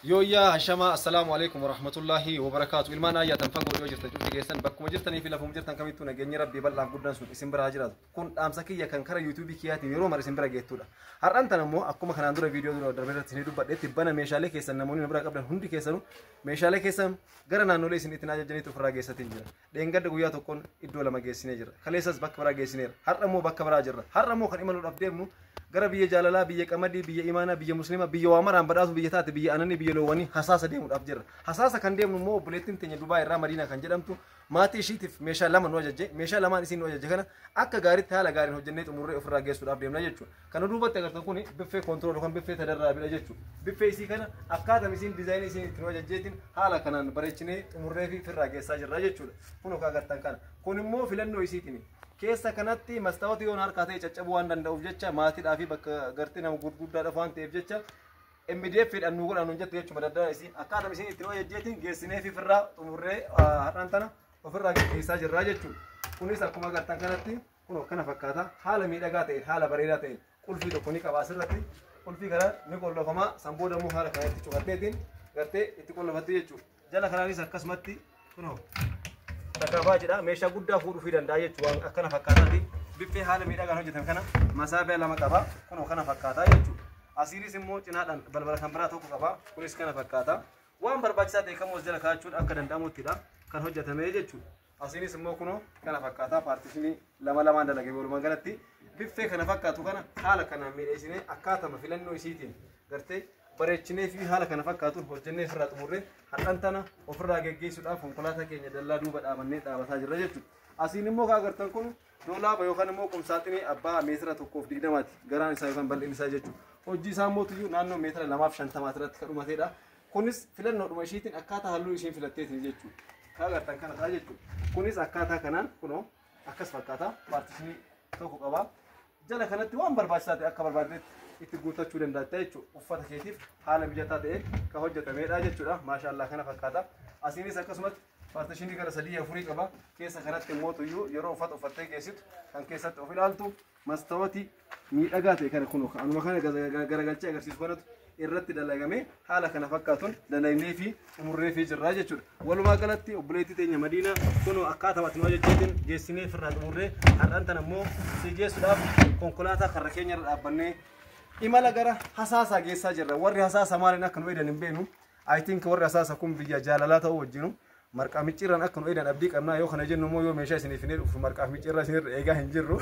Yooyyaa hashamaa, assalaamu alaikum warahmatullaahi wabarakaatu. Ilmaan ayyaatan fagoo dhiyoo jirtan cufti keessan, bakkuma jirtanii fi lafuma jirtan kamittuu nageenyi Rabbii bal'aaf guddaan sun isin bira haa jiraatu. Kun dhaamsa kiyya kan kara yuutuubii kiyyaatiin yeroo mara isin bira geettudha. Har'aan tan immoo akkuma kanaan dura viidiyoo dura darbe irratti isinii dubbadhetti, bana meeshaalee keessan namoonni na bira qabdan hundi keessanuu meeshaalee keessan gara naannolee isin ittiin ajajaniitu ofirraa geessatiin jira. Dheengadda guyyaa tokkoon iddoo lama geessinee jira. Kaleessas bakka biraa geessineera. Har'a immoo bakka biraa jirra. Har'a immoo kan imaluudhaaf deemnu gara biyya jaalalaa, biyya qamadii, biyya imaanaa, biyya musliimaa, biyya waa maraan badhaatu, biyya taate, biyya aananii, biyya loowwanii Hasaasa deemuudhaaf jirra. Hasaasa kan deemnu immoo obboleettiin teenya Dubaa irraa Madiinaa kan jedhamtu maatii ishiitiif meeshaa lama nu ajajje. Meeshaa lamaan isiin nu ajajje kana akka gaariitti haala gaariin hojjennee xumurree ofirraa geessuudhaaf deemna jechuudha. Kana duubatti agartan kuni biffee control yookaan biffee tadarraabidha jechuudha. Biffee isii kana akkaataa isiin dizaayinii isiin itti nu ajajjeetiin haala kanaan bareechinee xumurree fi ofirraa geessaa jirra jechuudha. Kun akka agartan kana. Kun immoo filannoo isiitiin. Keessa kanatti mastaawwatii yoon harkaa ta'e caccabuu waan danda'uuf jecha, maatiidhaa fi bakka gartee nama gurguddaadhaaf waan ta'eef jecha, MDF dhaan nu godhan nuun jette jechuudha. Daldala isii akkaataa isiin itti nu ajajjeetiin geessinee fi ofirraa xumurree har'aan tana ofirraa geessaa jirra jechuudha. Kunis akkuma agartan kanatti kun kana fakkaata. Haala miidhagaa ta'e, haala bareedaa ta'e, qulfii tokko ni qaba asirratti. Qulfii kana ni qollofama. San booda immoo haala kana itti cufatteetiin gartee itti qollofatte jechuudha. Jala kanaanis akkasumatti kunoo takaafaa jedha, meeshaa guddaa fuudhuu danda'a jechuudha. Waan akkana fakkaataati. Biffee haala miidhagaan hojjetame kana masaabiyaa lama qaba. Kunoo kana fakkaataa jechuudha. Asiinis immoo cinaadhaan balbala kan biraa tokko qaba. Kunis kana fakkaata. Waan barbaachisaa ta'e kamuu as jala kaa'achuun akka danda'amuttidha kan hojjetame jechuudha. Asiinis immoo kunoo kana fakkaataa, paartishinii lama lamaan dalagame. Walumaa galatti biffee kana fakkaatu kana haala kanaan miidhagsinee, akkaatama filannoo isiitiin gartee bareechinee fi haala kana fakkaatuun hojjennee ofirraa xumurree har'an tana ofirraa geggeessuudhaaf konkolaataa keenya dallaa duuba dhaabannee dhaabataa jirra jechuudha. Asiin immoo kan agartan kun doolaaba yookaan immoo qumsaaxinii abbaa meetira 1.20ti garaan isaa yookaan bal'inni isaa jechuudha. Hojii isaa mootuyyuu naannoo meetira 2.50 irratti kan dhumateedha. Kunis filannoodhuma ishiitiin akkaataa halluu ishiin filatteetiin jechuudha. Kan agartan kana ta'a jechuudha. Kunis akkaataa kanaan kunoo akkas fakkaata. Paartishinii tokko qaba. Jala kanatti waan barbaachisaa ta'e akka barbaaddetti itti guuttachuu danda'a jechuudha. Uffata keetiif haala mijataa ta'e kan hojjetamedha jechuudha. Maashaallah, kana fakkaata. Asiinis akkasumatti paartishinii gara sadii afurii qaba. Keessa kanatti immoo tuyyuu yeroo uffata uffattee geessitu kan keessatti of ilaaltu mastaawotii miidhagaa ta'e kana kunoo anuma kana garagalchee agarsiisu kanatu irratti dalagame, haala kana fakkaatuun dalagnee fi xumurree fi jirra jechuudha. Walumaa galatti obboleettii teenya Madiinaa kunoo akkaataa ati nu ajajjeetiin geessinee firraa xumurree har'aan tana immoo si geessuudhaaf konkolaataa karra keenya irra dhaabbannee imala gara Hasaasaa geessaa jirra. Warri Hasaasa maaliin akka nu eedan hin beeknu. I think warri Hasaasa kun biyya jaalalaa ta'uu wajjinu marqaa micciirraan akka nu eedan abdii qabnaa. Yoo kana jennu immoo yoo meeshaa isiniif hin dhufu marqaa micciirraa isinirra eegaa hin jirru.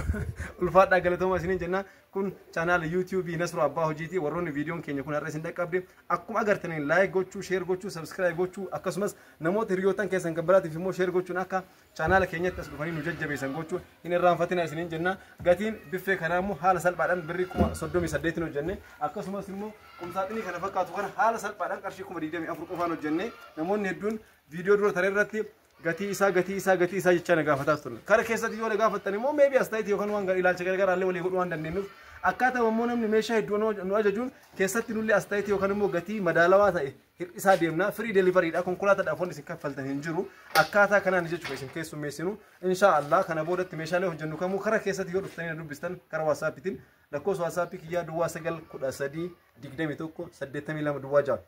Ulfaadhaa, galatooma isiniin jenna. Kun chaanaala yuutuubii Nasru Abbaa Hojiiti. Warroonni viidiyoon keenya kun har'a isin dhaqqabde akkuma agartaniin like gochuu, share gochuu, subscribe gochuu, akkasumas namoota hiriyootan keessan kan biraatiif immoo share gochuun akka chaanaala keenyatti as dhufanii nu jajjabeessan gochuu hin irraanfatina isiniin jenna. Gatiin biffee kanaa immoo haala salphaadhaan birrii 38,000 hojjenne. Akkasumas immoo qumsaaxinii kana fakkaatu kana haala salphaadhaan qarshii 24,000 qofaan hojjenne. Namoonni hedduun viidiyoo dura tare irratti gatii isaa, gatii isaa, gatii isaa jechaa na gaafataa turan. Kara keessatti yoo na gaafattan immoo maybe as ta'eeti yookaan waan ilaalcha garagaraa illee walii godhuu waan dandeenyuuf, akkaataa immoo namni meeshaa hedduu nu ajajuun keessatti nullee as ta'eeti yookaan immoo gatii madaalawaa ta'e hir'isaa deemna. Free delivery dha, konkolaataadhaaf wanti isin kaffaltan hin jiru. Akkaataa kanaan jechuudha isin keessummeessinu. Insha Allah kana boodatti meeshaalee hojjennu kamuu kara keessatti yoo dhuftanii na dubbistan kara waasaappiitiin, lakkoofsa waasaappii kiyyaa 0913218206,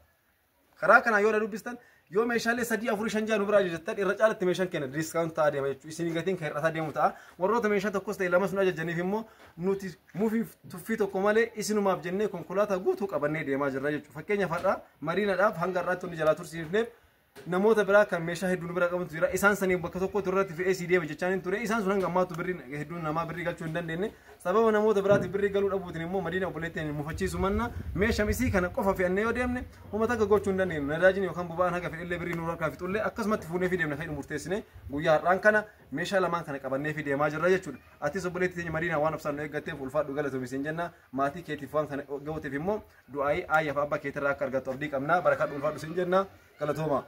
karaa kanaa yoo na dubbistan, yoo meeshaalee sadii, afurii, shan, jaha nu biraa ajajattan, irra caalatti meeshaan keenya discount ta'aa deema jechuudha. Isin gatiin kan hir'ataa deemu ta'a. Warroota meeshaa tokkos ta'e lamas nu ajajaniif immoo nuti mufiif tuffii tokko malee isinumaaf jennee konkolaataa guutuu qabannee deemaa jirra jechuudha. Fakkeenyaaf har'a Mariinaadhaaf hanga har'aatti wanni jalaa tursiifneef namoota biraa kan meeshaa hedduu nu bira qabantu jira. Isaan sanii bakka tokkotti irratti fe'ee sii deema jechaan hin ture. Isaan sun hanga ammaatu birrii hedduun namaa birrii galchuu hin dandeenye. Sababa namoota biraatiif birrii galuu dhabuutiin immoo Madiina obboleettiin mufachiisu manna meeshaa isii kana qofa fe'annee yoo deemne uummata akka gochuu hin dandeenyu. Nadaajin yookaan boba'aan haga fedhillee birrii nurraa harkaa fixullee akkasumatti fuunee fi deemne kan murteessine guyyaa har'aan kana meeshaa lamaan kana qabannee fi deemaa jirra jechuudha. Atis obboleettii teenya Madiinaa waan obsaan nu eeggatteef ulfaadhu, galatoomi siin jenna. Maatii keetiif waan kana ga'uutiif immoo du'aayii aayyaa fi abbaa keetirraa akka argattu abdii qabna. Barakadhu, ulfaadhu siin jenna. Galatooma.